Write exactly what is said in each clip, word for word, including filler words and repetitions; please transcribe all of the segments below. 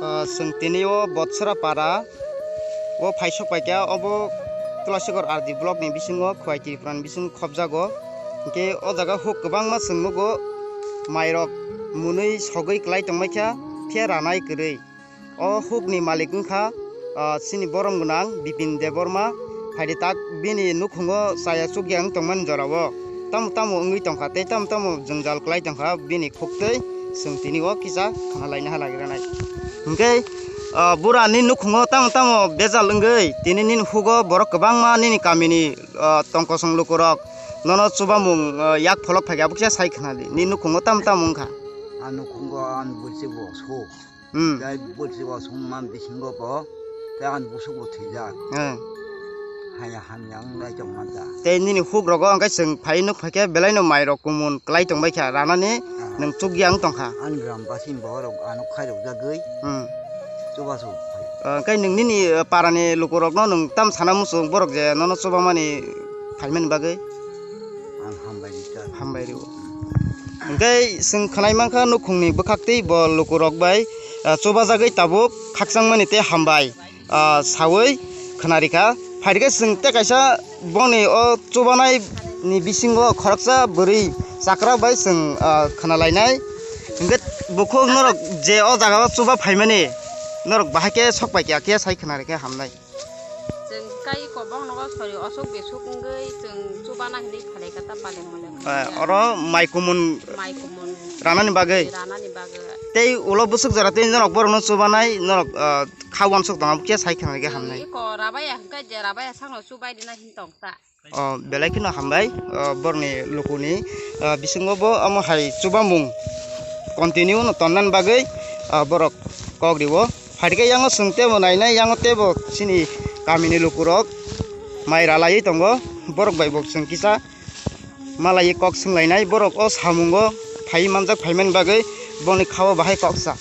Ah, chwng tini o Botsora para o phaisok paikha, obo Tulasikor R D block ni bisingo Khwai Tripura ni bisingo khopjago. Hinkhe o jaga huk kwbangma chwng nugo, mairok mwnwi sogwi kwlai tongbaikha, phiya ranai kwrwi. O hukni malik wngkha, ah, chini borom gwnang Bipin Debbarma. Phaidi tak bini nukhungo chaya chukya wng tongmani jorao tamo tamo wngwi tongkha tei tamo tamo jwngjal kwlai tongkha bini khuktwi, chwng tini o kisa khana laina halai rwnai. Hinkhe, ah, burani nukhungo tamo tamo bejal wngwi tini nini hugo borok kwbangma nini kamini, ah, tongkosong lukurok nono chubamung, ah, yak pholok phaikha, abo kisa sai khna di, nini nukhungo tamo tamo wngkha. Ang nukhungo ang buisi bo su. Hmm. Tei buisi bo songma bisingo bo tei ang busuk bo thwijak. Hmm. Haya hamya wng lai tongma da. Tei nini huk rogo hwnkhe chwng phai nuk phaikhe belai no mai rok kumun kwlai tongbaikha ranani. Ah. Nwng chukya wng tongkha. Ani gram basi borok ano khairok jagwi. Hmm. Chubachu phai. Ah, hwnkhe nwng nini, ah, parani lukurokno nwng tam sana muchung borok je nono chubamani phaimani bagwi? Ang hambai rijak. Hambai rio. Hwnkhe chwng khwnai mankha nukhungni bwkhaktwi bo lukurok bai, ah, chubajagwi tabuk khakchangmani tei hambai, ah, sawi khwnarikha. Phairikhe chwng tei kaisa boni o chubanai ni bisingo khoroksa bwrwi chakra bai chwng, ah, khwnalainai. Hwnkhe bukhuk norok je o jaga o chuba phaimani norok bahai khe sok pai kha khe sai khwnarikhe hamnai. Chwng kai kobong nogo sori osuk besuk wngwi chwng chubana hinwi phalai kha ta pale mole. Eh, oro mai kumun mai kumun ranani bagwi. Ranani bagwi. Tei ulo busuk jora tei norok borokno chubanai norok, eh, kha wansuk tongma khe sai khwnarikhe hamnai. Iko rabaya hwnkhe je rabaya sakno chubai rina hin tong ta. O, belai kheno hambai, o, borokni lukuni, o, bisingo bo omo hai chubamung continue no tonnani bagwi, o, borok kok rio. Phaikhe yango chwng teibo nainai, yango teibo chini kamini lukurok mai ralaiwi tongo, borok bai bo chwng kisa malaiwi kok swnglainai, borok o samungo phaiwi manjak phaimani bagwi boni khao bahai koksa.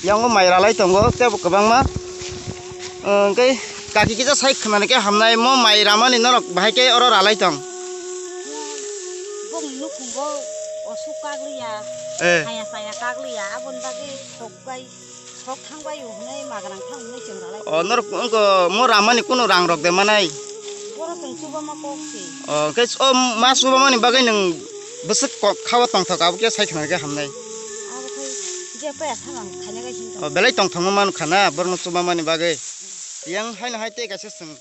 Yango mai ralai tongo teibo kwbangma. Hwnkhe kaki kisa sai khwnani khe hamnai, mo mai ramani norok bahai khe oro ralai tong. Bongni nukhungo osuk kagliya, eh, haya saya kagliya, aboni bagwi sok bai, sok thang bai hwnwi magrang thang hwnwi chwng ralai. O, norok wngkha mo ramani kunu rang rok de manai? Boro chwng chubama kok se. O, hwnkhe o ma chubamani bagwi nwng bwswk kok khao tongthok, abo khe sai khwnani khe hamnai. Abo khai je paya samang khaina gai hin tong. O, belai tongthokma mankha na, borokno chubamani bagwi. Yang haino hai tei kaisa chwng